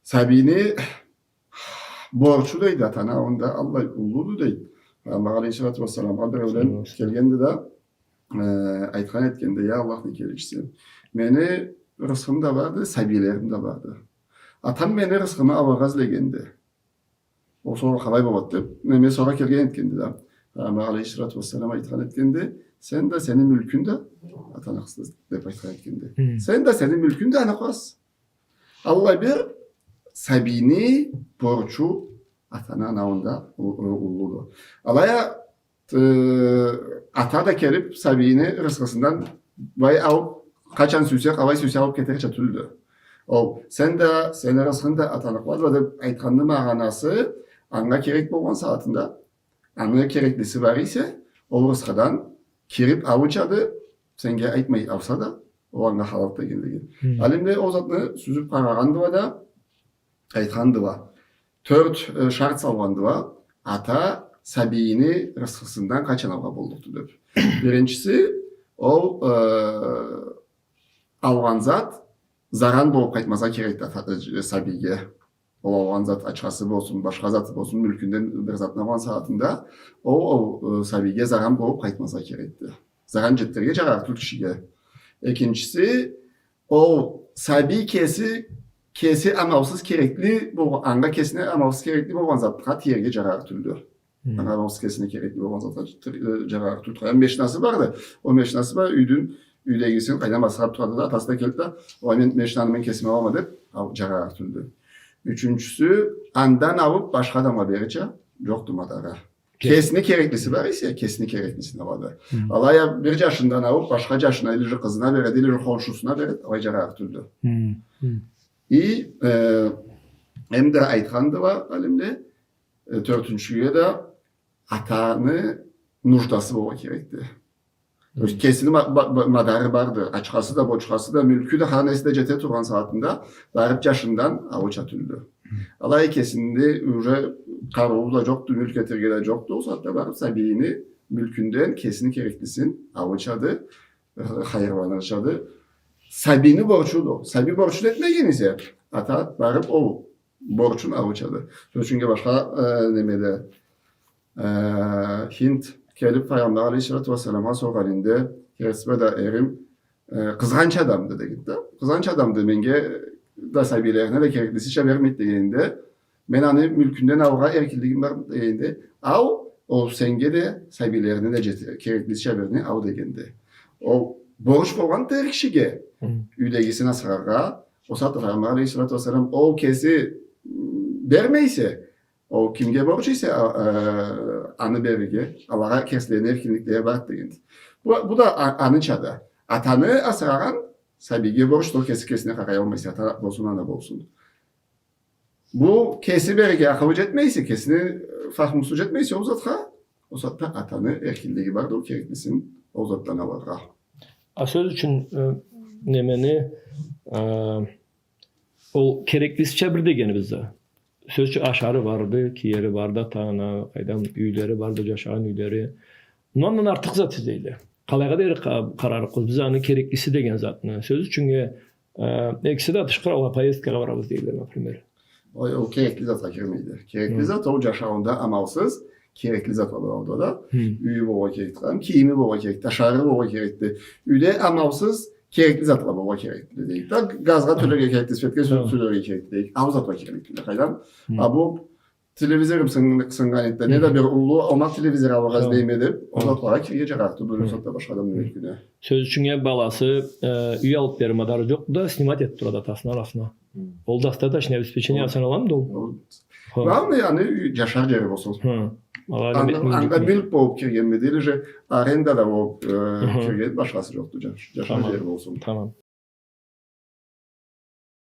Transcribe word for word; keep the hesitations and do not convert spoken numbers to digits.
сабийни борчу, дейди, ата-ана аллында аллай уллуду, дейди. Пайгъамбар алейхиссалату уассаламгъа биреулен келгенди да, э, айтхан этгенди: «Я Аллахны келечиси, мени рысхым да барды, сабийлерим да барды. Атам мени рысхымы алыргъа излегенди. Ол сора къалай болады?» — деп, мен, мен сора келген этгенди да. Пайгъамбар алейхиссалату уассалам айтхан этгенди: «Сен да, сени мюлкюнг да атаныкъсыз», — деп айтхан этгенди. Хы. «Сен да, сени мюлкюнг да аныкъла». Аллай бир сабийни борчу ата-ана аллында у-, у-, уллуду. Алай а, э, ата да келип, сабийни рысхысындан былай алып, къачан сюйсе, къалай сюйсе алып кетерча тюлдю. Ол, «Сен да, сени рысхынг да атаныкъладыла» деп айтханны магъанасы, анга керек болгъан сагъатында, аны кереклиси бар эсе, ол рысхыдан кирип алырчады, сеннге айтмай алса да, ол анга халал дегенлиги. Хы. Алимле ол затны сюзюп къарагъандыла да, айтхандыла. Тёрт, э, шарт салгъандыла. Ата сабийни рысхысындан къачан алгъа боллукъду деп. Биринчиси, ол, э, алгъан зат заран болуп къайтмазгъа керекди ата-, э, сабийге. Ол алгъан зат, ачхасы болсун, башха заты болсун, мюлкюнден бир затын алгъан сагъатында, ол, ол, э, сабийге заран болуп къайтмазгъа керекди. Заран джетдирирге джарарыкъ тюл кишиге. Экинчиси, ол сабий кеси, кеси амалсыз керекли болгъан, анга кесине амалсыз керекли болгъан затха тиерге джарарыкъ тюлдю. Хы. Анга амалсыз кесине керекли болгъан затха тир-, э, джарарыкъ тюлдю. Яни, машинасы барды. Ол машинасы бар, юйдю, юйдегисин къайдам асырап турады да, атасы да келди да: «Уа, мен машинаны мен кесиме алама», — деп, ал, джарарыкъ тюлдю. Ючюнчюсю, андан алып башха адамгъа берирча джокъду мадары. Кес- Кесини кереклиси бар эсе, кесини кереклисин алады. Хы. Алай а бир джашындан алып башха джашына, или же къызына береди, или же хоншусуна береди, алай джарарыкъ тюлдю. Хы, хы. И, э, эм да айтхандыла алимле, э, тёртюнчюге да атаны нуждасы болургъа керекди. То есть, хы, кесини ма-, ба-, ба-, мадары барды. Ачхасы да, бочхасы да, мюлкю да, хар неси да джете тургъан сагъатында барып джашындан алырча тюлдю. Хы. Алай кесинде уже къарыуу да джокъду, мюлк этерге да джокъду. Ол сагъатда барып сабийни мюлкюнден кесини кереклисин алырчады, э, хайырланырчады. Сабийни борчуду. Сабий борчун этмеген эсе, ата барып ол борчун алырчады. Сёз ючюннге башха, э, немеде, э, Хинд келип Пайгъамбар алейхиссалату уассаламгъа соргъанында, керти бла да эрим, э, къызгъанч адамды дегенди да. Къызгъанч адамды, меннге да, сабийлерине да кереклисича бермейди дегенинде, мен аны мюлкюнден алыргъа эркинлигим бар дегенинде, ал, ол сеннге да, сабийлерине да джете-, кереклисича бирни ал дегенди. Ол борч болгъанды эр кишиге, хы, юйдегисин асыраргъа. Ол сагъатда Пайгъамбар алейхиссалату уассалам, ол кеси, м, бермей эсе, ол кимге борч эсе, а, э, аны берирге, алагъа кеслерини эркинликлери барды дегенди. Бу, бу да а-, анычады. Атаны асырагъан сабийге борчду, ол кеси кесине къарай алмай эсе, ата болсун, ана болсун. Бу кеси берирге акъылы джетмей эсе, кесини, э, фахмусу джетмей эсе ол затха, ол сагъатда атаны эркинлиги барды ол кереклисин ол затдан алыргъа. А сёз ючюн, э, немени, э, ол кереклисича бир дегенибиз да. Сёз ючюн, ашары барды, киери барды, ата-ана, къайдам, юйлери барды, джашагъан юйлери. Мындан артыкъ зат излейле. Къалайгъа дери къа-, къарарыкъбыз? Биз аны кереклиси деген затны. Сёз ючюннге, э, экиси да тышкъы алгъа поездкагъа барабыз дейле, например. Ол, ол керекли затха кирмейди. Керекли, хы, зат ол джашауунда амалсыз керекли затла болады да. Хы. Юйю болургъа керекди, кийими болургъа керекди, ашарыгъы болургъа керекди. Юйде амалсыз керекли затла болургъа керекди дейик да. Газгъа, хы, тёлерге керекди, светге, хы, тё-, тёлерге керекди дейик. Ал затла керекди, къайдам. Хы. А бу телевизорум сын-, сыннган эди да, не да, хы, бир уллу омакъ телевизор алыргъа, хы, излейме деп, ол, хы, затлагъа кирирге джарарыкъ тюлдю, хы, сагъатда башха адамны, хы, мюлкюне. Сёз ючюннге, баласы, э, юй алып берир мадары джокъду да, снимать этип турады атасына, анасына. Хы. Ол достаточное обеспечение саналамыды ол? Ол, хы, главное, аны юй, джашар джери болсун. Хы. Анга, анга мюлк болуп киргенмиди, или же арендада болуп, э, хы, кирген, башхасы джокъду, джаш-, джашар джери болсун. Тамам.